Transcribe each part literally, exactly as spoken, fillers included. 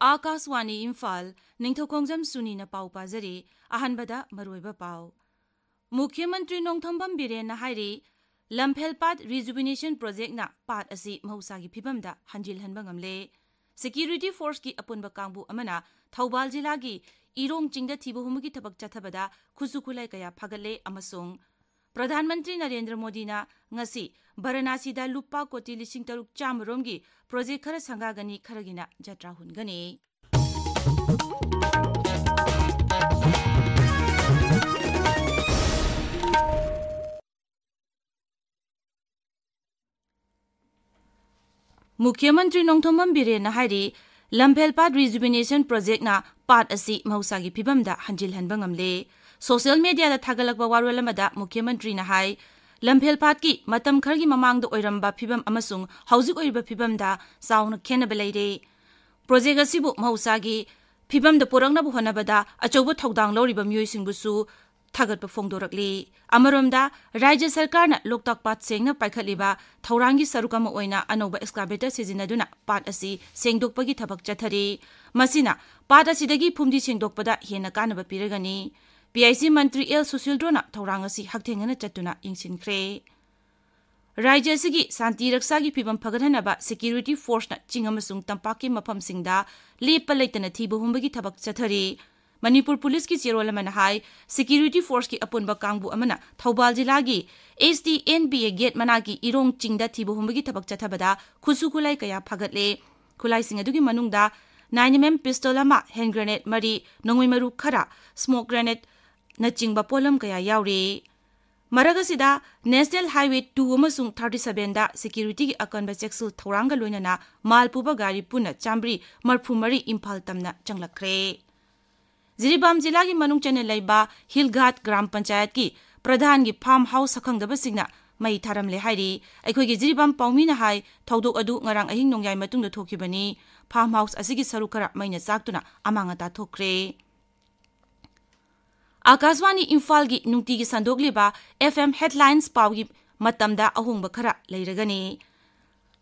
ꯑꯥꯀꯥꯁꯋꯥꯅꯤ ꯏꯝꯐꯥꯜ, ꯅꯤꯡꯊꯧꯈꯣꯡꯖꯝ ꯁꯨꯅꯤꯅ ꯄꯥꯎ ꯄꯥꯖꯔꯤ꯫ ꯑꯍꯥꯟꯕꯗ ꯃꯔꯨꯑꯣꯏꯕ ꯄꯥꯎ꯫ ꯃꯨꯈ꯭ꯌ ꯃꯟꯇ꯭ꯔꯤ ꯅꯣꯡꯊꯣꯝꯕꯝ ꯕꯤꯔꯦꯟꯅ ꯍꯥꯏꯔꯤ, ꯂꯝꯐꯦꯜ ꯄꯥꯠ ꯔꯤꯖꯨꯕꯤꯅꯦꯁꯟ ꯄ꯭ꯔꯣꯖꯦꯛꯅ ꯄꯥꯠ ꯑꯁꯤ ꯃꯍꯧꯁꯥꯒꯤ ꯐꯤꯕꯝꯗ ꯍꯟꯖꯤꯜꯍꯟꯕ ꯉꯝꯂꯦ꯫ ꯁꯦꯀ꯭ꯌꯨꯔꯤꯇꯤ ꯐꯣꯔꯁꯀꯤ ꯑꯄꯨꯟꯕ ꯀꯥꯡꯕꯨ ꯑꯃꯅ ꯊꯧꯕꯥꯜ ꯖꯤꯂꯥꯒꯤ ꯏꯔꯣꯡ ꯆꯤꯡꯗ ꯊꯤꯕ ꯍꯨꯝꯕꯒꯤ ꯊꯕꯛ ꯆꯠꯊꯕꯗ ꯈꯨꯠꯁꯨ ꯈꯨꯠꯂꯥꯏ ꯀꯌꯥ ꯐꯥꯒꯠꯂꯦ ꯑꯃꯁꯨꯡ ꯄ꯭ꯔꯙꯥꯟ ꯃꯟꯇ꯭ꯔꯤ ꯅꯔꯦꯟꯗ꯭ꯔ ꯃꯣꯗꯤꯅ ꯉꯁꯤ ꯚꯥꯔꯥꯅꯥꯁꯤꯗ ꯂꯨꯄꯥ ꯀꯣꯇꯤ ꯂꯤꯁꯤꯡ ꯇꯔꯨꯛ ꯆꯥꯝꯃ ꯔꯣꯝꯒꯤ ꯄ꯭ꯔꯣꯖꯦꯛ ꯈꯔ ꯁꯪꯒꯥꯒꯅꯤ, ꯈꯔꯒꯤꯅ ꯖꯇ꯭ꯔꯥ ꯍꯨꯟꯒꯅꯤ꯫ ꯃꯨꯈ꯭ꯌ ꯃꯟꯇ꯭ꯔꯤ ꯅꯣꯡꯊꯣꯝꯕꯝ ꯕꯤꯔꯦꯟꯅ ꯍꯥꯏꯔꯤ, ꯂꯝꯐꯦꯜ ꯄꯥꯠ ꯔꯤꯖꯨꯕꯤꯅꯦꯁꯟ ꯄ꯭ꯔꯣꯖꯦꯛꯅ ꯄꯥꯠ ꯑꯁꯤ ꯃꯍꯧꯁꯥꯒꯤ ꯐꯤꯕꯝꯗ ꯍꯟꯖꯤꯜꯍꯟꯕ ꯉꯝꯂꯦ꯫ ꯁꯣꯁꯤꯌꯦꯜ ꯃꯤꯗꯤꯌꯥꯗ ꯊꯥꯒꯠꯂꯛꯄ ꯋꯥꯔꯣꯜ ꯑꯃꯗ ꯃꯨꯈ꯭ꯌ ꯃꯟꯇ꯭ꯔꯤꯅ ꯍꯥꯏ, ꯂꯝꯐꯦꯜ ꯄꯥꯠꯀꯤ ꯃꯇꯝ ꯈꯔꯒꯤ ꯃꯃꯥꯡꯗ ꯑꯣꯏꯔꯝꯕ ꯐꯤꯕꯝ ꯑꯃꯁꯨꯡ ꯍꯧꯖꯤꯛ ꯑꯣꯏꯔꯤꯕ ꯐꯤꯕꯝꯗ ꯆꯥꯎꯅ ꯈꯦꯠꯅꯕ ꯂꯩꯔꯦ꯫ ꯄ꯭ꯔꯣꯖꯦꯛ ꯑꯁꯤꯕꯨ ꯃꯍꯧꯁꯥꯒꯤ ꯐꯤꯕꯝꯗ ꯄꯨꯔꯛꯅꯕ ꯍꯣꯠꯅꯕꯗ ꯑꯆꯧꯕ ꯊꯧꯗꯥꯡ ꯂꯧꯔꯤꯕ ꯃꯤꯑꯣꯏꯁꯤꯡꯕꯨꯁꯨ ꯊꯥꯒꯠꯄ ꯐꯣꯡꯗꯣꯔꯛꯂꯤ꯫ ꯑꯃꯔꯣꯝꯗ, ꯔꯥꯖ꯭ꯌ ꯁꯔꯀꯥꯔꯅ ꯂꯣꯛꯇꯥꯛ ꯄꯥꯠ ꯁꯦꯡꯅ ꯄꯥꯏꯈꯠꯂꯤꯕ ꯊꯧꯔꯥꯡꯒꯤ ꯁꯔꯨꯛ ꯑꯃ ꯑꯣꯏꯅ ꯑꯅꯧꯕ ꯑꯦꯛꯁꯀꯥꯚꯦꯇꯔ ꯁꯤꯖꯤꯟꯅꯗꯨꯅ ꯄꯥꯠ ꯑꯁꯤ ꯁꯦꯡꯗꯣꯛꯄꯒꯤ ꯊꯕꯛ ꯆꯠꯊꯔꯤ꯫ ꯃꯁꯤꯅ ꯄꯥꯠ ꯑꯁꯤꯗꯒꯤ ꯐꯨꯝꯗꯤ ꯁꯦꯡꯗꯣꯛꯄꯗ ꯍꯦꯟꯅ ꯀꯥꯟꯅꯕ ꯄꯤꯔꯒꯅꯤ꯫ P I C Mantri L ꯁꯨꯁꯤꯜꯗ꯭ꯔꯣꯅ ꯊꯧꯔꯥꯡ ꯑꯁꯤ ꯍꯛꯊꯦꯡꯅꯅ ꯆꯠꯇꯨꯅ ꯌꯦꯡꯁꯤꯟꯈ꯭ꯔꯦ꯫ ꯔꯥꯖ꯭ꯌ ꯑꯁꯤꯒꯤ ꯁꯥꯟꯇꯤ ꯔꯛꯁꯥꯒꯤ ꯐꯤꯕꯝ ꯐꯒꯠꯍꯟꯅꯕ ꯁꯦꯀ꯭ꯌꯨꯔꯤꯇꯤ ꯐꯣꯔꯁꯅ ꯆꯤꯡ ꯑꯃꯁꯨꯡ ꯇꯝꯄꯥꯛꯀꯤ ꯃꯐꯝꯁꯤꯡꯗ ꯂꯦꯞꯄ ꯂꯩꯇꯅ ꯊꯤꯕ ꯍꯨꯝꯕꯒꯤ ꯊꯕꯛ ꯆꯠꯊꯔꯤ꯫ ꯃꯅꯤꯄꯨꯔ ꯄꯨꯂꯤꯁꯀꯤ ꯆꯦꯔꯣꯜ ꯑꯃꯅ ꯍꯥꯏ, ꯁꯦꯀ꯭ꯌꯨꯔꯤꯇꯤ ꯐꯣꯔꯁꯀꯤ ꯑꯄꯨꯟꯕ ꯀꯥꯡꯕꯨ ꯑꯃꯅ ꯊꯧꯕꯥꯜ ꯖꯤꯂꯥꯒꯤ S T N B A gate ꯃꯅꯥꯛꯀꯤ ꯏꯔꯣꯡ ꯆꯤꯡꯗ ꯊꯤꯕ ꯍꯨꯝꯕꯒꯤ ꯊꯕꯛ ꯆꯠꯊꯕꯗ ꯈꯨꯠꯁꯨ ꯈꯨꯠꯂꯥꯏ ꯀꯌꯥ ꯐꯥꯒꯠꯂꯦ꯫ ꯈꯨꯠꯂꯥꯏꯁꯤꯡ ꯑꯗꯨꯒꯤ ꯃꯅꯨꯡꯗ ꯅꯥꯏꯟ ꯑꯦꯝ ꯑꯦꯝ ꯄꯤꯁꯇꯣꯜ ꯑꯃ, ꯍꯦꯟ ꯒ꯭ꯔꯦꯅꯦꯗ ꯃꯔꯤ, ꯅꯣꯡꯃꯩ ꯃꯔꯨ ꯈꯔ, ꯁ꯭ꯃꯣꯛ ꯒ꯭ꯔꯦꯅꯦꯗꯅꯆꯤꯡꯕ ꯄꯣꯠꯂꯝ ꯀꯌꯥ ꯌꯥꯎꯔꯤ꯫ ꯃꯔꯛ ꯑꯁꯤꯗ, ꯅꯦꯁꯅꯦꯜ ꯍꯥꯏꯋꯦ ꯇꯨ ꯑꯃꯁꯨꯡ ꯊꯥꯔꯇꯤ ꯁꯚꯦꯟꯗ ꯁꯦꯀ꯭ꯌꯨꯔꯤꯇꯤꯒꯤ ꯑꯀꯟꯕ ꯆꯦꯛꯁꯤꯜ ꯊꯧꯔꯥꯡꯒ ꯂꯣꯏꯅꯅ ꯃꯥꯜ ꯄꯨꯕ ꯒꯥꯔꯤ ꯄꯨꯟꯅ ꯆꯥꯝꯃꯔꯤ ꯃꯔꯐꯨ ꯃꯔꯤ ꯏꯝꯐꯥꯜ ꯇꯝꯅ ꯆꯪꯂꯛꯈ꯭ꯔꯦ꯫ ꯖꯤꯔꯤꯕꯥꯝ ꯖꯤꯂꯥꯒꯤ ꯃꯅꯨꯡ ꯆꯟꯅ ꯂꯩꯕ ꯍꯤꯜꯒꯥꯠ ꯒ꯭ꯔꯥꯝ ꯄꯟꯆꯥꯌꯠꯀꯤ ꯄ꯭ꯔꯙꯥꯟꯒꯤ ꯐꯥꯔꯝ ꯍꯥꯎꯁ ꯁꯛꯈꯪꯗꯕꯁꯤꯡꯅ ꯃꯩ ꯊꯥꯔꯝꯂꯦ ꯍꯥꯏꯔꯤ꯫ ꯑꯩꯈꯣꯏꯒꯤ ꯖꯤꯔꯤꯕꯥꯝ ꯄꯥꯎꯃꯤꯅ ꯍꯥꯏ, ꯊꯧꯗꯣꯛ ꯑꯗꯨ ꯉꯔꯥꯡ ꯑꯍꯤꯡ ꯅꯣꯡꯌꯥꯏ ꯃꯇꯨꯡꯗ ꯊꯣꯛꯈꯤꯕꯅꯤ꯫ ꯐꯥꯔꯝ ꯍꯥꯎꯁ ꯑꯁꯤꯒꯤ ꯁꯔꯨꯛ ꯈꯔ ꯃꯩꯅ ꯆꯥꯛꯇꯨꯅ ꯑꯃꯥꯡ ꯑꯇꯥ ꯊꯣꯛꯈ꯭ꯔꯦ꯫ ꯑꯥꯀꯥꯁꯋꯥꯅꯤ ꯏꯝꯐꯥꯜꯒꯤ ꯅꯨꯡꯇꯤꯒꯤ ꯁꯟꯗꯣꯛꯂꯤꯕ ꯑꯦꯐ ꯑꯦꯝ ꯍꯦꯗꯂꯥꯏꯟꯁ ꯄꯥꯎꯒꯤ ꯃꯇꯝꯗ ꯑꯍꯣꯡꯕ ꯈꯔ ꯂꯩꯔꯒꯅꯤ꯫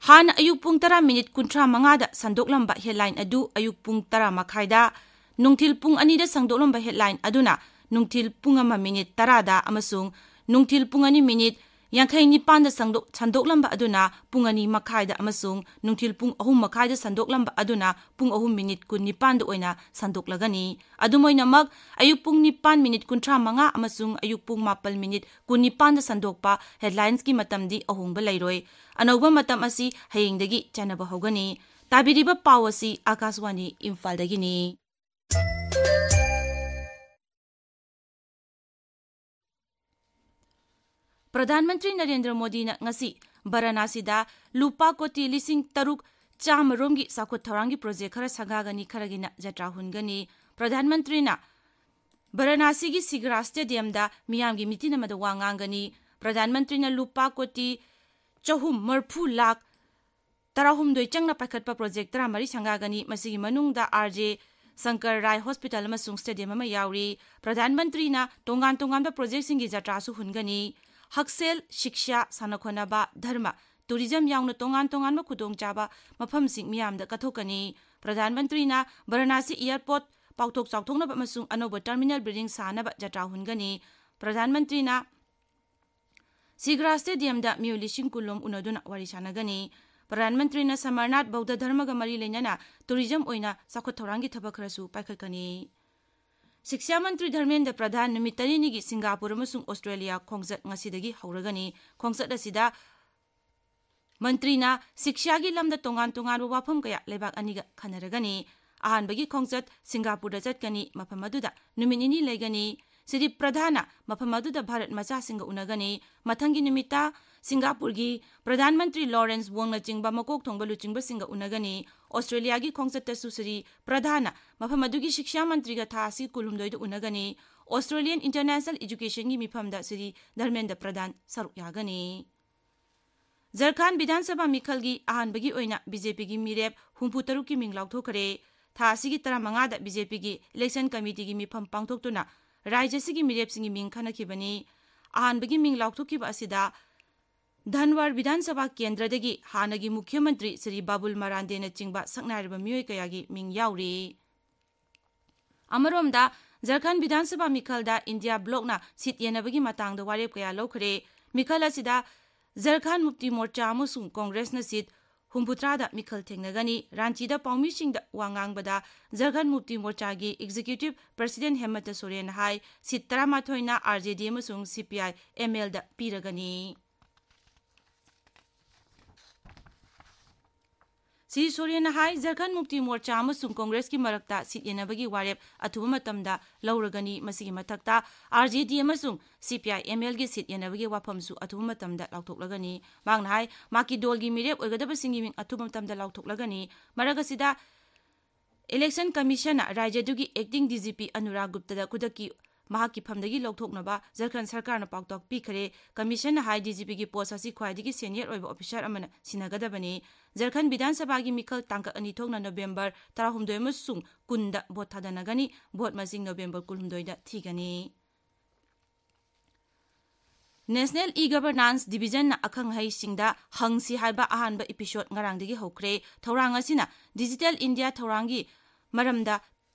ꯍꯥꯟꯅ ꯑꯌꯨꯛ ꯄꯨꯡ ꯇꯔꯥ ꯃꯤꯅꯤꯠ ꯀꯨꯟꯊ꯭ꯔꯥ ꯃꯉꯥꯗ ꯁꯟꯗꯣꯛꯂꯝꯕ headline ꯑꯗꯨ ꯑꯌꯨꯛ ꯄꯨꯡ ꯇꯔꯥ ꯃꯈꯥꯏꯗ, ꯅꯨꯡꯊꯤꯜ ꯄꯨꯡ ꯑꯅꯤꯗ ꯁꯟꯗꯣꯛꯂꯝꯕ headline ꯑꯗꯨꯅ ꯅꯨꯡꯊꯤꯜ ꯄꯨꯡ ꯑꯃ ꯃꯤꯅꯤꯠ ꯇꯔꯥꯗ ꯑꯃꯁꯨꯡ ꯅꯨꯡꯊꯤꯜ ꯄꯨꯡ ꯑꯅꯤ ꯃꯤꯅꯤꯠ ꯌꯥꯡꯈꯩ ꯅꯤꯄꯥꯟꯗ ꯁꯪꯗꯣꯛ-, ꯁꯟꯗꯣꯛꯂꯝꯕ ꯑꯗꯨꯅ ꯄꯨꯡ ꯑꯅꯤ ꯃꯈꯥꯏꯗ ꯑꯃꯁꯨꯡ ꯅꯨꯡꯊꯤꯜ ꯄꯨꯡ ꯑꯍꯨꯝ ꯃꯈꯥꯏꯗ ꯁꯟꯗꯣꯛꯂꯝꯕ ꯑꯗꯨꯅ ꯄꯨꯡ ꯑꯍꯨꯝ ꯃꯤꯅꯤꯠ ꯀꯨꯟ ꯅꯤꯄꯥꯟꯗ ꯑꯣꯏꯅ ꯁꯟꯗꯣꯛꯂꯒꯅꯤ꯫ ꯑꯗꯨꯝ ꯑꯣꯏꯅꯃꯛ, ꯑꯌꯨꯛ ꯄꯨꯡ ꯅꯤꯄꯥꯟ ꯃꯤꯅꯤꯠ ꯀꯨꯟꯊ꯭ꯔꯥ ꯃꯉꯥ ꯑꯃꯁꯨꯡ ꯑꯌꯨꯛ ꯄꯨꯡ ꯃꯥꯄꯟ ꯃꯤꯅꯤꯠ ꯀꯨꯟ ꯅꯤꯄꯥꯟꯗ ꯁꯟꯗꯣꯛꯄ headlinesꯀꯤ ꯃꯇꯝꯗꯤ ꯑꯍꯣꯡꯕ ꯂꯩꯔꯣꯏ꯫ ꯑꯅꯧꯕ ꯃꯇꯝ ꯑꯁꯤ ꯍꯌꯦꯡꯗꯒꯤ ꯆꯠꯅꯕ ꯍꯧꯒꯅꯤ꯫ ꯇꯥꯕꯤꯔꯤꯕ ꯄꯥꯎ ꯑꯁꯤ ꯑꯥꯀꯥꯁꯋꯥꯅꯤ ꯏꯝꯐꯥꯜꯗꯒꯤꯅꯤ꯫ ꯄ꯭ꯔꯙꯥꯟ ꯃꯟꯇ꯭ꯔꯤ ꯅꯔꯦꯟꯗ꯭ꯔ ꯃꯣꯗꯤꯅ ꯉꯁꯤ ꯕꯔꯥꯅꯥꯁꯤꯗ ꯂꯨꯄꯥ ꯀꯣꯇꯤ ꯂꯤꯁꯤꯡ ꯇꯔꯨꯛ ꯆꯥꯝꯃ ꯔꯣꯝꯒꯤ ꯆꯥꯎꯈꯠ ꯊꯧꯔꯥꯡꯒꯤ ꯄ꯭ꯔꯣꯖꯦꯛ ꯈꯔ ꯁꯪꯒꯥꯒꯅꯤ, ꯈꯔꯒꯤꯅ ꯖꯇ꯭ꯔꯥ ꯍꯨꯟꯒꯅꯤ꯫ ꯄ꯭ꯔꯙꯥꯟ ꯃꯟꯇ꯭ꯔꯤꯅ ꯕꯔꯥꯅꯥꯁꯤꯒꯤ ꯁꯤꯒ꯭ꯔꯥ ꯁ꯭ꯇꯦꯗꯤꯌꯝꯗ ꯃꯤꯌꯥꯝꯒꯤ ꯃꯤꯇꯤꯟ ꯑꯃꯗ ꯋꯥ ꯉꯥꯡꯒꯅꯤ꯫ ꯄ꯭ꯔꯙꯥꯟ ꯃꯟꯇ꯭ꯔꯤꯅ ꯂꯨꯄꯥ ꯀꯣꯇꯤ ꯆꯍꯨꯝ ꯃꯔꯤꯐꯨ ꯂꯥꯈ ꯇꯔꯥꯍꯨꯝꯗꯣꯏ ꯆꯪꯅ ꯄꯥꯏꯈꯠꯄ ꯄ꯭ꯔꯣꯖꯦꯛ ꯇꯔꯥꯃꯔꯤ ꯁꯪꯒꯥꯒꯅꯤ꯫ ꯃꯁꯤꯒꯤ ꯃꯅꯨꯡꯗ ꯑꯥꯔ ꯖꯦ ꯁꯪꯀꯔ ꯔꯥꯏ ꯍꯣꯁꯄꯤꯇꯥꯜ ꯑꯃꯁꯨꯡ ꯁ꯭ꯇꯦꯗꯤꯌꯝ ꯑꯃ ꯌꯥꯎꯔꯤ꯫ ꯄ꯭ꯔꯙꯥꯟ ꯃꯟꯇ꯭ꯔꯤꯅ ꯇꯣꯉꯥꯟ ꯇꯣꯉꯥꯟꯕ ꯄ꯭ꯔꯣꯖꯦꯛꯁꯤꯡꯒꯤ ꯖꯇ꯭ꯔꯥꯁꯨ ꯍꯨꯟꯒꯅꯤ꯫ ꯍꯛꯁꯦꯜ, ꯁꯤꯛꯁꯥ, ꯁꯥꯟꯅ ꯈꯣꯠꯅꯕ, ꯙꯔꯃ, ꯇꯨꯔꯤꯖꯝ ꯌꯥꯎꯅ ꯇꯣꯉꯥꯟ ꯇꯣꯉꯥꯟꯕ ꯈꯨꯗꯣꯡꯆꯥꯕ ꯃꯐꯝꯁꯤꯡ ꯃꯤꯌꯥꯝꯗ ꯀꯠꯊꯣꯛꯀꯅꯤ꯫ ꯄ꯭ꯔꯙꯥꯟ ꯃꯟꯇ꯭ꯔꯤꯅ ꯕꯔꯥꯅꯥꯁꯤ ꯑꯦꯌꯔꯄꯣꯔꯠ ꯄꯥꯛꯊꯣꯛ ꯆꯥꯎꯊꯣꯛꯅꯕ ꯑꯃꯁꯨꯡ ꯑꯅꯧꯕ ꯇꯔꯃꯤꯅꯦꯜ ꯕꯤꯜꯗꯤꯡ ꯁꯥꯅꯕ ꯖꯇ꯭ꯔꯥ ꯍꯨꯟꯒꯅꯤ꯫ ꯄ꯭ꯔꯙꯥꯟ ꯃꯟꯇ꯭ꯔꯤꯅ ꯁꯤꯒ꯭ꯔꯥ ꯁ꯭ꯇꯦꯗꯤꯌꯝꯗ ꯃꯤꯑꯣꯏ ꯂꯤꯁꯤꯡ ꯀꯨꯟ ꯂꯣꯝ ꯎꯅꯗꯨꯅ ꯋꯥꯔꯤ ꯁꯥꯟꯅꯒꯅꯤ꯫ ꯄ꯭ꯔꯙꯥꯟ ꯃꯟꯇ꯭ꯔꯤꯅ ꯁꯃꯔꯅꯥꯊ ꯕꯧꯗ ꯙꯔꯃꯒ ꯃꯔꯤ ꯂꯩꯅꯅ ꯇꯨꯔꯤꯖꯝ ꯑꯣꯏꯅ ꯆꯥꯎꯈꯠ ꯊꯧꯔꯥꯡꯒꯤ ꯊꯕꯛ ꯈꯔꯁꯨ ꯄꯥꯏꯈꯠꯀꯅꯤ꯫ ꯁꯤꯛꯁꯥ ꯃꯟꯇ꯭ꯔꯤ ꯙꯔꯃꯦꯟꯗ꯭ꯔ ꯄ꯭ꯔꯙꯥꯟ ꯅꯨꯃꯤꯠ ꯇꯔꯦꯠꯅꯤꯒꯤ ꯁꯤꯡꯒꯥꯄꯨꯔ ꯑꯃꯁꯨꯡ ꯑꯣꯁꯇ꯭ꯔꯦꯂꯤꯌꯥ ꯈꯣꯡꯆꯠ ꯉꯁꯤꯗꯒꯤ ꯍꯧꯔꯒꯅꯤ꯫ ꯈꯣꯡꯆꯠ ꯑꯁꯤꯗ ꯃꯟꯇ꯭ꯔꯤꯅ ꯁꯤꯛꯁꯥꯒꯤ ꯂꯝꯗ ꯇꯣꯉꯥꯟ ꯇꯣꯉꯥꯟꯕ ꯋꯥꯐꯝ ꯀꯌꯥ ꯂꯩꯕꯥꯛ ꯑꯅꯤꯒ ꯈꯟꯅꯔꯒꯅꯤ꯫ ꯑꯍꯥꯟꯕꯒꯤ ꯈꯣꯡꯆꯠ ꯁꯤꯡꯒꯥꯄꯨꯔꯗ ꯆꯠꯀꯅꯤ꯫ ꯃꯐꯝ ꯑꯗꯨꯗ ꯅꯨꯃꯤꯠ ꯅꯤꯅꯤ ꯂꯩꯒꯅꯤ꯫ ꯁ꯭ꯔꯤ ꯄ꯭ꯔꯙꯥꯟꯅ ꯃꯐꯝ ꯑꯗꯨꯗ ꯚꯥꯔꯠ ꯃꯆꯥꯁꯤꯡꯒ ꯎꯅꯒꯅꯤ꯫ ꯃꯊꯪꯒꯤ ꯅꯨꯃꯤꯠꯇ ꯁꯤꯡꯒꯥꯄꯨꯔꯒꯤ ꯄ꯭ꯔꯙꯥꯟ ꯃꯟꯇ꯭ꯔꯤ ꯂꯣꯔꯦꯟꯁ ꯋꯣꯡꯅꯆꯤꯡꯕ ꯃꯀꯣꯛ ꯊꯣꯡꯕ ꯂꯨꯆꯤꯡꯕꯁꯤꯡꯒ ꯎꯅꯒꯅꯤ꯫ ꯑꯣꯁꯇ꯭ꯔꯦꯂꯤꯌꯥꯒꯤ ꯈꯣꯡꯆꯠꯇꯁꯨ ꯁ꯭ꯔꯤ ꯄ꯭ꯔꯙꯥꯟꯅ ꯃꯐꯝ ꯑꯗꯨꯒꯤ ꯁꯤꯛꯁꯥ ꯃꯟꯇ꯭ꯔꯤꯒ ꯊꯥ ꯑꯁꯤ ꯀꯨꯟꯍꯨꯝꯗꯣꯏꯗ ꯎꯅꯒꯅꯤ꯫ ꯑꯣꯁꯇ꯭ꯔꯦꯂꯤꯌꯟ ꯏꯟꯇꯔꯅꯦꯁꯅꯦꯜ ꯑꯦꯖꯨꯀꯦꯁꯟꯒꯤ ꯃꯤꯐꯝꯗ ꯁ꯭ꯔꯤ ꯙꯔꯃꯦꯟꯗ꯭ꯔ ꯄ꯭ꯔꯙꯥꯟ ꯁꯔꯨꯛ ꯌꯥꯒꯅꯤ꯫ ꯖꯔꯈꯥꯟ ꯕꯤꯙꯥꯟ ꯁꯚꯥ ꯃꯤꯈꯜꯒꯤ ꯑꯍꯥꯟꯕꯒꯤ ꯑꯣꯏꯅ ꯕꯤ ꯖꯦ ꯄꯤꯒꯤ ꯃꯤꯔꯦꯞ ꯍꯨꯝꯐꯨ ꯇꯔꯨꯛꯀꯤ ꯃꯤꯡ ꯂꯥꯎꯊꯣꯛꯈ꯭ꯔꯦ꯫ ꯊꯥ ꯑꯁꯤꯒꯤ ꯇꯔꯥꯃꯉꯥꯗ ꯕꯤ ꯖꯦ ꯄꯤꯒꯤ ꯏꯂꯦꯛꯁꯟ ꯀꯃꯤꯇꯤꯒꯤ ꯃꯤꯐꯝ ꯄꯥꯡꯊꯣꯛꯇꯨꯅ ꯔꯥꯖ꯭ꯌ ꯑꯁꯤꯒꯤ ꯃꯤꯔꯦꯞꯁꯤꯡꯒꯤ ꯃꯤꯡ ꯈꯟꯅꯈꯤꯕꯅꯤ꯫ ꯑꯍꯥꯟꯕꯒꯤ ꯃꯤꯡ ꯂꯥꯎꯊꯣꯛꯈꯤꯕ ꯑꯁꯤꯗ ꯙꯟꯋꯥꯔ ꯕꯤꯙꯥꯟ ꯁꯚꯥ ꯀꯦꯟꯗ꯭ꯔꯗꯒꯤ ꯍꯥꯟꯅꯒꯤ ꯃꯨꯈ꯭ꯌ ꯃꯟꯇ꯭ꯔꯤ ꯁ꯭ꯔꯤ ꯕꯥꯕꯨꯜ ꯃꯔꯥꯟꯗꯦꯅꯆꯤꯡꯕ ꯁꯛꯅꯥꯏꯔꯕ ꯃꯤꯑꯣꯏ ꯀꯌꯥꯒꯤ ꯃꯤꯡ ꯌꯥꯎꯔꯤ꯫ ꯑꯃꯔꯣꯝꯗ, ꯖꯔꯈꯟ ꯕꯤꯙꯥꯟ ꯁꯚꯥ ꯃꯤꯈꯜꯗ ꯏꯟꯗꯤꯌꯥ ꯕ꯭ꯂꯣꯛꯅ ꯁꯤꯠ ꯌꯦꯟꯅꯕꯒꯤ ꯃꯇꯥꯡꯗ ꯋꯥꯔꯦꯞ ꯀꯌꯥ ꯂꯧꯈ꯭ꯔꯦ꯫ ꯃꯤꯈꯜ ꯑꯁꯤꯗ ꯖꯔꯈꯟ ꯃꯨꯛꯇꯤ ꯃꯣꯔꯆꯥ ꯑꯃꯁꯨꯡ ꯀꯣꯡꯒ꯭ꯔꯦꯁꯅ ꯁꯤꯠ ꯍꯨꯝꯐꯨꯇꯔꯥꯗ ꯃꯤꯈꯜ ꯊꯦꯡꯅꯒꯅꯤ꯫ ꯔꯥꯟꯆꯤꯗ ꯄꯥꯎꯃꯤꯁꯤꯡꯗ ꯋꯥ ꯉꯥꯡꯕꯗ ꯖꯔꯈꯟ ꯃꯨꯛꯇꯤ ꯃꯣꯔꯆꯥꯒꯤ ꯑꯦꯛꯖꯤꯀ꯭ꯌꯨꯇꯤꯚ ꯄ꯭ꯔꯁꯤꯗꯦꯟꯠ ꯍꯦꯃꯟꯇ ꯁꯣꯔꯦꯟꯅ ꯍꯥꯏ, ꯁꯤꯠ ꯇꯔꯥꯃꯥꯊꯣꯏꯅ ꯑꯥꯔ ꯖꯦ ꯗꯤ ꯑꯃꯁꯨꯡ ꯁꯤ ꯄꯤ ꯑꯥꯏ ꯑꯦꯝ ꯑꯦꯜꯗ ꯄꯤꯔꯒꯅꯤ꯫ ꯁ꯭ꯔꯤ ꯁꯣꯔꯦꯟꯅ ꯍꯥꯏ, ꯖꯔꯈꯟ ꯃꯨꯛꯇꯤ ꯃꯣꯔꯆꯥ ꯑꯃꯁꯨꯡ ꯀꯣꯡꯒ꯭ꯔꯦꯁꯀꯤ ꯃꯔꯛꯇ ꯁꯤꯠ ꯌꯦꯟꯅꯕꯒꯤ ꯋꯥꯔꯦꯞ ꯑꯊꯨꯕ ꯃꯇꯝꯗ ꯂꯧꯔꯒꯅꯤ꯫ ꯃꯁꯤꯒꯤ ꯃꯊꯛꯇ, ꯑꯥꯔ ꯖꯦ ꯗꯤ ꯑꯃꯁꯨꯡ ꯁꯤ ꯄꯤ ꯑꯥꯏ ꯑꯦꯝ ꯑꯦꯜꯒꯤ ꯁꯤꯠ ꯌꯦꯟꯅꯕꯒꯤ ꯋꯥꯐꯝꯁꯨ ꯑꯊꯨꯕ ꯃꯇꯝꯗ ꯂꯥꯎꯊꯣꯛꯂꯒꯅꯤ꯫ ꯃꯍꯥꯛꯅ ꯍꯥꯏ, ꯃꯍꯥꯛꯀꯤ ꯗꯣꯜꯒꯤ ꯃꯤꯔꯦꯞ ꯑꯣꯏꯒꯗꯕꯁꯤꯡꯒꯤ ꯃꯤꯡ ꯑꯊꯨꯕ ꯃꯇꯝꯗ ꯂꯥꯎꯊꯣꯛꯂꯒꯅꯤ꯫ ꯃꯔꯛ ꯑꯁꯤꯗ, election ꯀꯃꯤꯁꯟꯅ ꯔꯥꯖ꯭ꯌꯗꯨꯒꯤ acting D G P Anurag ꯒꯨꯞꯇꯗ ꯈꯨꯗꯛꯀꯤ ꯃꯍꯥꯛꯀꯤ ꯐꯝꯗꯒꯤ ꯂꯧꯊꯣꯛꯅꯕ ꯖꯔꯈꯟ ꯁꯔꯀꯥꯔꯅ ꯄꯥꯎꯇꯥꯛ ꯄꯤꯈꯔꯦ꯫ ꯀꯃꯤꯁꯟꯅ ꯍꯥꯏ, ꯗꯤ ꯖꯤ ꯄꯤꯒꯤ ꯄꯣꯁ ꯑꯁꯤ ꯈ꯭ꯋꯥꯏꯗꯒꯤ ꯁꯦꯅꯤꯌꯔ ꯑꯣꯏꯕ ꯑꯣꯐꯤꯁꯥꯔ ꯑꯃꯅ ꯁꯤꯟꯅꯒꯗꯕꯅꯤ꯫ ꯖꯔꯈꯟ ꯕꯤꯙꯥꯟ ꯁꯚꯥꯒꯤ ꯃꯤꯈꯜ ꯇꯥꯡꯀꯛ ꯑꯅꯤ ꯊꯣꯛꯅ ꯅꯕꯦꯝꯕꯔ ꯇꯔꯥꯍꯨꯝꯗꯣꯏ ꯑꯃꯁꯨꯡ ꯀꯨꯟꯗ ꯚꯣꯠ ꯊꯥꯗꯅꯒꯅꯤ꯫ ꯚꯣꯠ ꯃꯁꯤꯡ ꯅꯕꯦꯝꯕꯔ ꯀꯨꯟꯍꯨꯝꯗꯣꯏꯗ ꯊꯤꯒꯅꯤ꯫ National E-Governance Divisionꯅ ꯑꯈꯪ ꯑꯍꯩꯁꯤꯡꯗ ꯍꯪꯁꯤ ꯍꯥꯏꯕ ꯑꯍꯥꯟꯕ episode ꯉꯔꯥꯡꯗꯒꯤ ꯍꯧꯈ꯭ꯔꯦ꯫ ꯊꯧꯔꯥꯡ ꯑꯁꯤꯅ ꯗꯤꯖꯤꯇꯦꯜ ꯏꯟꯗꯤꯌꯥ ꯊꯧꯔꯥꯡꯒꯤ ꯃꯔꯝꯗ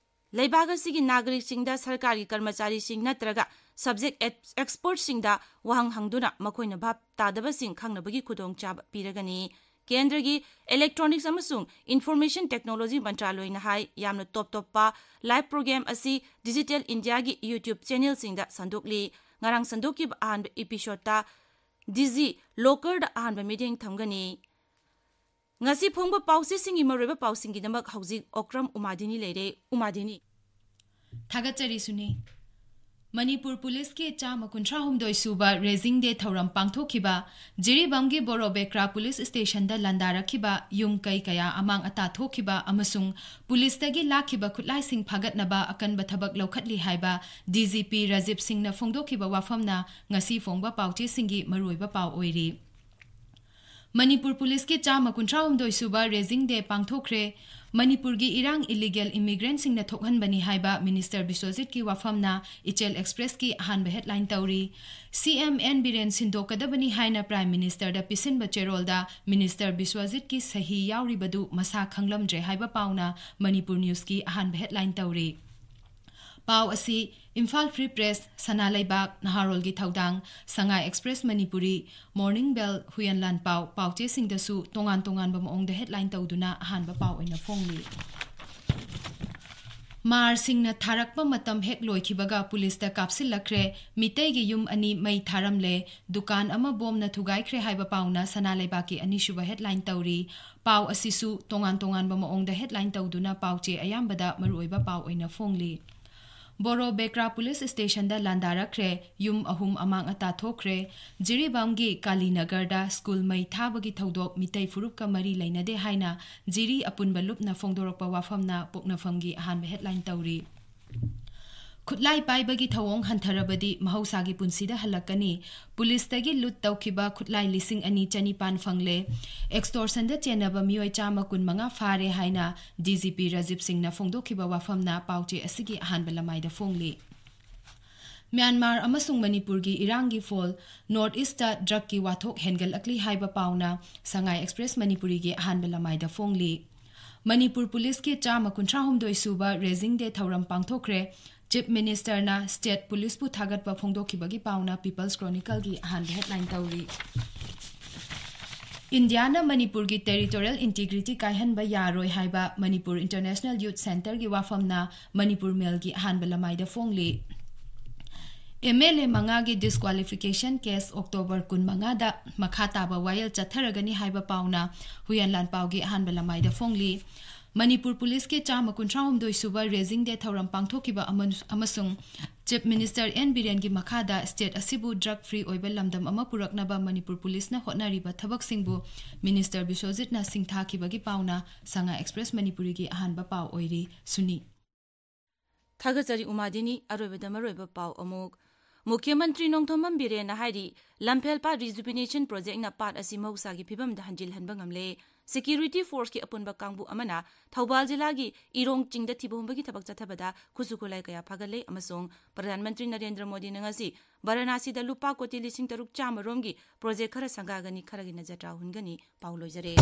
ꯂꯩꯕꯥꯛ ꯑꯁꯤꯒꯤ ꯅꯥꯒꯔꯤꯛꯁꯤꯡꯗ, ꯁꯔꯀꯥꯔꯒꯤ ꯀꯔꯃꯆꯥꯔꯤꯁꯤꯡ ꯅꯠꯇ꯭ꯔꯒ subject ex-, expertꯁꯤꯡꯗ ꯋꯥꯍꯪ ꯍꯪꯗꯨꯅ ꯃꯈꯣꯏꯅ ꯚꯥꯞ ꯇꯥꯗꯕꯁꯤꯡ ꯈꯪꯅꯕꯒꯤ ꯈꯨꯗꯣꯡꯆꯥꯕ ꯄꯤꯔꯒꯅꯤ꯫ ꯀꯦꯟꯗ꯭ꯔꯒꯤ Electronics ꯑꯃꯁꯨꯡ Information Technology ꯃꯟꯇ꯭ꯔꯥꯂꯣꯏꯅ ꯍꯥꯏ, ꯌꯥꯝꯅ ꯇꯣꯞ ꯇꯣꯞꯄ live program ꯑꯁꯤ ꯗꯤꯖꯤꯇꯦꯜ ꯏꯟꯗꯤꯌꯥꯒꯤ YouTube channelꯁꯤꯡꯗ ꯁꯟꯗꯣꯛꯂꯤ꯫ ꯉꯔꯥꯡ ꯁꯟꯗꯣꯛꯈꯤꯕ ꯑꯍꯥꯟꯕ episodeꯇ ꯗꯤꯖꯤ ꯂꯣꯀꯔꯗ ꯑꯍꯥꯟꯕ ꯃꯤꯠꯌꯦꯡ ꯊꯝꯒꯅꯤ꯫ ꯉꯁꯤ ꯐꯣꯡꯕ ꯄꯥꯎꯆꯦꯁꯤꯡꯒꯤ ꯃꯔꯨꯑꯣꯏꯕ ꯄꯥꯎꯁꯤꯡꯒꯤꯗꯃꯛ ꯍꯧꯖꯤꯛ ꯑꯣꯀ꯭ꯔꯝ ꯎꯃꯥꯗꯤꯅꯤ ꯂꯩꯔꯦ꯫ ꯎꯃꯥꯗꯤꯅꯤ꯫ ꯊꯥꯒꯠꯆꯔꯤ ꯁꯨꯅꯤ꯫ ꯃꯅꯤꯄꯨꯔ ꯄꯨꯂꯤꯁꯀꯤ ꯆꯥꯝꯃ ꯀꯨꯟꯊ꯭ꯔꯥ ꯍꯨꯝꯗꯣꯏ ꯁꯨꯕ Raising Day ꯊꯧꯔꯝ ꯄꯥꯡꯊꯣꯛꯈꯤꯕ ꯖꯤꯔꯤꯕꯥꯝꯒꯤ ꯕꯣꯔꯣꯕꯦꯀ꯭ꯔꯥ ꯄꯨꯂꯤꯁ ꯁ꯭ꯇꯦꯁꯟꯗ ꯂꯥꯟꯗꯥꯔꯛꯈꯤꯕ ꯌꯨꯝ ꯀꯩ ꯀꯌꯥ ꯑꯃꯥꯡ ꯑꯇꯥ ꯊꯣꯛꯈꯤꯕ ꯑꯃꯁꯨꯡ ꯄꯨꯂꯤꯁꯇꯒꯤ ꯂꯥꯛꯈꯤꯕ ꯈꯨꯠꯂꯥꯏꯁꯤꯡ ꯐꯥꯒꯠꯅꯕ ꯑꯀꯟꯕ ꯊꯕꯛ ꯂꯧꯈꯠꯂꯤ ꯍꯥꯏꯕ ꯗꯤ ꯖꯤ ꯄꯤ ꯔꯥꯖꯤꯕ ꯁꯤꯡꯅ ꯐꯣꯡꯗꯣꯛꯈꯤꯕ ꯋꯥꯐꯝꯅ ꯉꯁꯤ ꯐꯣꯡꯕ ꯄꯥꯎꯆꯦꯁꯤꯡꯒꯤ ꯃꯔꯨꯑꯣꯏꯕ ꯄꯥꯎ ꯑꯣꯏꯔꯤ꯫ ꯃꯅꯤꯄꯨꯔ ꯄꯨꯂꯤꯁꯀꯤ ꯆꯥꯝꯃ ꯀꯨꯟꯊ꯭ꯔꯥ ꯍꯨꯝꯗꯣꯏ ꯁꯨꯕ ꯔꯦꯖꯤꯡ ꯗꯦ ꯄꯥꯡꯊꯣꯛꯈ꯭ꯔꯦ꯫ ꯃꯅꯤꯄꯨꯔꯒꯤ ꯏꯔꯥꯡ ꯏꯂꯤꯒꯦꯜ ꯏꯃꯤꯒ꯭ꯔꯦꯟꯁꯤꯡꯅ ꯊꯣꯛꯍꯟꯕꯅꯤ ꯍꯥꯏꯕ ꯃꯤꯅꯤꯁꯇꯔ ꯕꯤꯁ꯭ꯋꯖꯤꯠꯀꯤ ꯋꯥꯐꯝꯅ ꯏꯆꯦꯜ ꯑꯦꯛꯁꯄ꯭ꯔꯦꯁꯀꯤ ꯑꯍꯥꯟꯕ ꯍꯦꯗꯂꯥꯏꯟ ꯇꯧꯔꯤ꯫ ꯁꯤ ꯑꯦꯝ ꯑꯦꯟ ꯕꯤꯔꯦꯟ ꯁꯤꯟꯗꯣꯛꯀꯗꯕꯅꯤ ꯍꯥꯏꯅ ꯄ꯭ꯔꯥꯏꯝ ꯃꯤꯅꯤꯁꯇꯔꯗ ꯄꯤꯁꯤꯟꯕ ꯆꯦꯔꯣꯜꯗ ꯃꯤꯅꯤꯁꯇꯔ ꯕꯤꯁ꯭ꯋꯖꯤꯠꯀꯤ ꯁꯍꯤ ꯌꯥꯎꯔꯤꯕꯗꯨ ꯃꯁꯥ ꯈꯪꯂꯝꯗ꯭ꯔꯦ ꯍꯥꯏꯕ ꯄꯥꯎꯅ ꯃꯅꯤꯄꯨꯔ ꯅ꯭ꯌꯨꯁꯀꯤ ꯑꯍꯥꯟꯕ ꯍꯦꯗꯂꯥꯏꯟ ꯇꯧꯔꯤ꯫ ꯄꯥꯎ ꯑꯁꯤ ꯏꯝꯐꯥꯜ ꯐ꯭ꯔꯤ ꯄ꯭ꯔꯦꯁ, ꯁꯅꯥ ꯂꯩꯕꯥꯛ, ꯅꯍꯥꯔꯣꯜꯒꯤ ꯊꯧꯗꯥꯡ, ꯁꯉꯥꯏ ꯑꯦꯛꯁꯄ꯭ꯔꯦꯁ ꯃꯅꯤꯄꯨꯔꯤ, ꯃꯣꯔꯅꯤꯡ ꯕꯦꯜ, ꯍꯨꯌꯦꯟ ꯂꯥꯟꯄꯥꯎ ꯄꯥꯎꯆꯦꯁꯤꯡꯗꯁꯨ ꯇꯣꯉꯥꯟ ꯇꯣꯉꯥꯟꯕ ꯃꯑꯣꯡꯗ ꯍꯦꯗꯂꯥꯏꯟ ꯇꯧꯗꯨꯅ ꯑꯍꯥꯟꯕ ꯄꯥꯎ ꯑꯣꯏꯅ ꯐꯣꯡꯂꯤ꯫ ꯃꯥꯔꯁꯤꯡꯅ ꯊꯥꯔꯛꯄ ꯃꯇꯝ ꯍꯦꯛ ꯂꯣꯏꯈꯤꯕꯒ ꯄꯨꯂꯤꯁꯇ ꯀꯥꯞꯁꯤꯜꯂꯛꯈ꯭ꯔꯦ꯫ ꯃꯤꯇꯩꯒꯤ ꯌꯨꯝ ꯑꯅꯤ ꯃꯩ ꯊꯥꯔꯝꯂꯦ꯫ ꯗꯨꯀꯥꯟ ꯑꯃ ꯕꯣꯝꯅ ꯊꯨꯒꯥꯏꯈ꯭ꯔꯦ ꯍꯥꯏꯕ ꯄꯥꯎꯅ ꯁꯅꯥ ꯂꯩꯕꯥꯛꯀꯤ ꯑꯅꯤꯁꯨꯕ ꯍꯦꯗꯂꯥꯏꯟ ꯇꯧꯔꯤ꯫ ꯄꯥꯎ ꯑꯁꯤꯁꯨ ꯇꯣꯉꯥꯟ ꯇꯣꯉꯥꯟꯕ ꯃꯑꯣꯡꯗ ꯍꯦꯗꯂꯥꯏꯟ ꯇꯧꯗꯨꯅ ꯄꯥꯎꯆꯦ ꯑꯌꯥꯝꯕꯗ ꯃꯔꯨꯑꯣꯏꯕ ꯄꯥꯎ ꯑꯣꯏꯅ ꯐꯣꯡꯂꯤ꯫ ꯕꯣꯔꯣ ꯕꯦꯀ꯭ꯔꯥ ꯄꯨꯂꯤꯁ ꯁ꯭ꯇꯦꯁꯟꯗ ꯂꯥꯟꯗꯥꯔꯛꯈ꯭ꯔꯦ꯫ ꯌꯨꯝ ꯑꯍꯨꯝ ꯑꯃꯥꯡ ꯑꯇꯥ ꯊꯣꯛꯈ꯭ꯔꯦ꯫ ꯖꯤꯔꯤꯕꯥꯝꯒꯤ ꯀꯥꯂꯤꯅꯒꯔꯗ ꯁ꯭ꯀꯨꯜ ꯃꯩ ꯊꯥꯕꯒꯤ ꯊꯧꯗꯣꯛ ꯃꯤꯇꯩ ꯐꯨꯔꯨꯞꯀ ꯃꯔꯤ ꯂꯩꯅꯗꯦ ꯍꯥꯏꯅ ꯖꯤꯔꯤ ꯑꯄꯨꯟꯕ ꯂꯨꯞꯅ ꯐꯣꯡꯗꯣꯔꯛꯄ ꯋꯥꯐꯝꯅ ꯄꯣꯛꯅꯐꯝꯒꯤ ꯑꯍꯥꯟꯕ ꯍꯦꯗꯂꯥꯏꯟ ꯇꯧꯔꯤ꯫ ꯈꯨꯠꯂꯥꯏ ꯄꯥꯏꯕꯒꯤ ꯊꯧꯑꯣꯡ ꯍꯟꯊꯔꯕꯗꯤ ꯃꯍꯧꯁꯥꯒꯤ ꯄꯨꯟꯁꯤꯗ ꯍꯜꯂꯛꯀꯅꯤ꯫ ꯄꯨꯂꯤꯁꯇꯒꯤ ꯂꯨꯠ ꯇꯧꯈꯤꯕ ꯈꯨꯠꯂꯥꯏ ꯂꯤꯁꯤꯡ ꯑꯅꯤ ꯆꯅꯤꯄꯥꯟ ꯐꯪꯂꯦ꯫ ꯑꯦꯛꯁꯇꯣꯔꯁꯟꯗ ꯆꯦꯟꯅꯕ ꯃꯤꯑꯣꯏ ꯆꯥꯝꯃ ꯀꯨꯟꯃꯉꯥ ꯐꯥꯔꯦ ꯍꯥꯏꯅ ꯗꯤ ꯖꯤ ꯄꯤ ꯔꯥꯖꯤꯕ ꯁꯤꯡꯅ ꯐꯣꯡꯗꯣꯛꯈꯤꯕ ꯋꯥꯐꯝꯅ ꯄꯥꯎꯆꯦ ꯑꯁꯤꯒꯤ ꯑꯍꯥꯟꯕ ꯂꯃꯥꯏꯗ ꯐꯣꯡꯂꯤ꯫ ꯃ꯭ꯌꯥꯟꯃꯥꯔ ꯑꯃꯁꯨꯡ ꯃꯅꯤꯄꯨꯔꯒꯤ ꯏꯔꯥꯡꯒꯤ ꯐꯣꯜ, ꯅꯣꯔꯠ ꯏꯁꯇ ꯗ꯭ꯔꯒꯀꯤ ꯋꯥꯊꯣꯛ ꯍꯦꯟꯒꯠꯂꯛꯂꯤ ꯍꯥꯏꯕ ꯄꯥꯎꯅ ꯁꯉꯥꯏ ꯑꯦꯛꯁꯄ꯭ꯔꯦꯁ ꯃꯅꯤꯄꯨꯔꯤꯒꯤ ꯑꯍꯥꯟꯕ ꯂꯃꯥꯏꯗ ꯐꯣꯡꯂꯤ꯫ ꯃꯅꯤꯄꯨꯔ ꯄꯨꯂꯤꯁꯀꯤ ꯆꯥꯝꯃ ꯀꯨꯟꯊ꯭ꯔꯥ ꯍꯨꯝꯗꯣꯏ ꯁꯨꯕ ꯔꯦꯖꯤꯡ ꯗꯦ ꯊꯧꯔꯝ ꯄꯥꯡꯊꯣꯛꯈ꯭ꯔꯦ꯫ ꯆꯤꯐ ꯃꯤꯅꯤꯁꯇꯔꯅ ꯁ꯭ꯇꯦꯠ ꯄꯨꯂꯤꯁꯄꯨ ꯊꯥꯒꯠꯄ ꯐꯣꯡꯗꯣꯛꯈꯤꯕꯒꯤ ꯄꯥꯎꯅ ꯄꯤꯄꯜꯁ ꯀ꯭ꯔꯣꯅꯤꯀꯜꯒꯤ ꯑꯍꯥꯟꯕ ꯍꯦꯗꯂꯥꯏꯟ ꯇꯧꯔꯤ꯫ ꯏꯟꯗꯤꯌꯥꯅ ꯃꯅꯤꯄꯨꯔꯒꯤ ꯇꯦꯔꯤꯇꯣꯔꯤꯌꯦꯜ ꯏꯟꯇꯤꯒ꯭ꯔꯤꯇꯤ ꯀꯥꯏꯍꯟꯕ ꯌꯥꯔꯣꯏ ꯍꯥꯏꯕ ꯃꯅꯤꯄꯨꯔ ꯏꯟꯇꯔꯅꯦꯁꯅꯦꯜ ꯌꯨꯊ ꯁꯦꯟꯇꯔꯒꯤ ꯋꯥꯐꯝꯅ ꯃꯅꯤꯄꯨꯔ ꯃꯦꯜꯒꯤ ꯑꯍꯥꯟꯕ ꯂꯃꯥꯏꯗ ꯐꯣꯡꯂꯤ꯫ ꯑꯦꯝ ꯑꯦꯜ ꯑꯦ ꯃꯉꯥꯒꯤ ꯗꯤꯁꯀ꯭ꯋꯥꯂꯤꯐꯤꯀꯦꯁꯟ ꯀꯦꯁ ꯑꯣꯛꯇꯣꯕꯔ ꯀꯨꯟꯃꯉꯥꯗ ꯃꯈꯥ ꯇꯥꯕ ꯋꯥꯌꯦꯜ ꯆꯠꯊꯔꯒꯅꯤ ꯍꯥꯏꯕ ꯄꯥꯎꯅ ꯍꯨꯌꯦꯟ ꯂꯥꯟꯄꯥꯎꯒꯤ ꯑꯍꯥꯟꯕ ꯂꯃꯥꯏꯗ ꯐꯣꯡꯂꯤ꯫ ꯃꯅꯤꯄꯨꯔ ꯄꯨꯂꯤꯁꯀꯤ ꯆꯥꯝꯃ ꯀꯨꯟꯊ꯭ꯔꯥ ꯍꯨꯝꯗꯣꯏ ꯁꯨꯕ ꯔꯦꯖꯤꯡ ꯗꯦ ꯊꯧꯔꯝ ꯄꯥꯡꯊꯣꯛꯈꯤꯕ ꯑꯃ-, ꯑꯃꯁꯨꯡ ꯆꯤꯐ ꯃꯤꯅꯤꯁꯇꯔ ꯑꯦꯟ ꯕꯤꯔꯦꯟꯒꯤ ꯃꯈꯥꯗ ꯁ꯭ꯇꯦꯠ ꯑꯁꯤꯕꯨ ꯗ꯭ꯔꯒ ꯐ꯭ꯔꯤ ꯑꯣꯏꯕ ꯂꯝꯗꯝ ꯑꯃ ꯄꯨꯔꯛꯅꯕ ꯃꯅꯤꯄꯨꯔ ꯄꯨꯂꯤꯁꯅ ꯍꯣꯠꯅꯔꯤꯕ ꯊꯕꯛꯁꯤꯡꯕꯨ ꯃꯤꯅꯤꯁꯇꯔ ꯕꯤꯁ꯭ꯋꯖꯤꯠꯅ ꯁꯤꯡꯊꯥꯈꯤꯕꯒꯤ ꯄꯥꯎꯅ ꯁꯉꯥꯏ ꯑꯦꯛꯁꯄ꯭ꯔꯦꯁ ꯃꯅꯤꯄꯨꯔꯤꯒꯤ ꯑꯍꯥꯟꯕ ꯄꯥꯎ ꯑꯣꯏꯔꯤ꯫ ꯁꯨꯅꯤ꯫ ꯊꯥꯒꯠꯆꯔꯤ ꯎꯃꯥꯗꯤꯅꯤ꯫ ꯑꯔꯣꯏꯕꯗ ꯃꯔꯨꯑꯣꯏꯕ ꯄꯥꯎ ꯑꯃꯨꯛ꯫ ꯃꯨꯈ꯭ꯌ ꯃꯟꯇ꯭ꯔꯤ ꯅꯣꯡꯊꯣꯝꯕꯝ ꯕꯤꯔꯦꯟꯅ ꯍꯥꯏꯔꯤ, ꯂꯝꯐꯦꯜ ꯄꯥꯠ ꯔꯤꯖꯨꯕꯤꯅꯦꯁꯟ ꯄ꯭ꯔꯣꯖꯦꯛꯅ ꯄꯥꯠ ꯑꯁꯤ ꯃꯍꯧꯁꯥꯒꯤ ꯐꯤꯕꯝꯗ ꯍꯟꯖꯤꯜꯍꯟꯕ ꯉꯝꯂꯦ꯫ ꯁꯦꯀ꯭ꯌꯨꯔꯤꯇꯤ ꯐꯣꯔꯁꯀꯤ ꯑꯄꯨꯟꯕ ꯀꯥꯡꯕꯨ ꯑꯃꯅ ꯊꯧꯕꯥꯜ ꯖꯤꯂꯥꯒꯤ ꯏꯔꯣꯡ ꯆꯤꯡꯗ ꯊꯤꯕ ꯍꯨꯝꯕꯒꯤ ꯊꯕꯛ ꯆꯠꯊꯕꯗ ꯈꯨꯠꯁꯨ ꯈꯨꯠꯂꯥꯏ ꯀꯌꯥ ꯐꯥꯒꯠꯂꯦ ꯑꯃꯁꯨꯡ ꯄ꯭ꯔꯙꯥꯟ ꯃꯟꯇ꯭ꯔꯤ ꯅꯔꯦꯟꯗ꯭ꯔ ꯃꯣꯗꯤꯅ ꯉꯁꯤ ꯚꯥꯔꯥꯅꯥꯁꯤꯗ ꯂꯨꯄꯥ ꯀꯣꯇꯤ ꯂꯤꯁꯤꯡ ꯇꯔꯨꯛ ꯆꯥꯝꯃ ꯔꯣꯝꯒꯤ ꯄ꯭ꯔꯣꯖꯦꯛ ꯈꯔ ꯁꯪꯒꯥꯒꯅꯤ, ꯈꯔꯒꯤꯅ ꯖꯇ꯭ꯔꯥ ꯍꯨꯟꯒꯅꯤ꯫ ꯄꯥꯎ ꯂꯣꯏꯖꯔꯦ꯫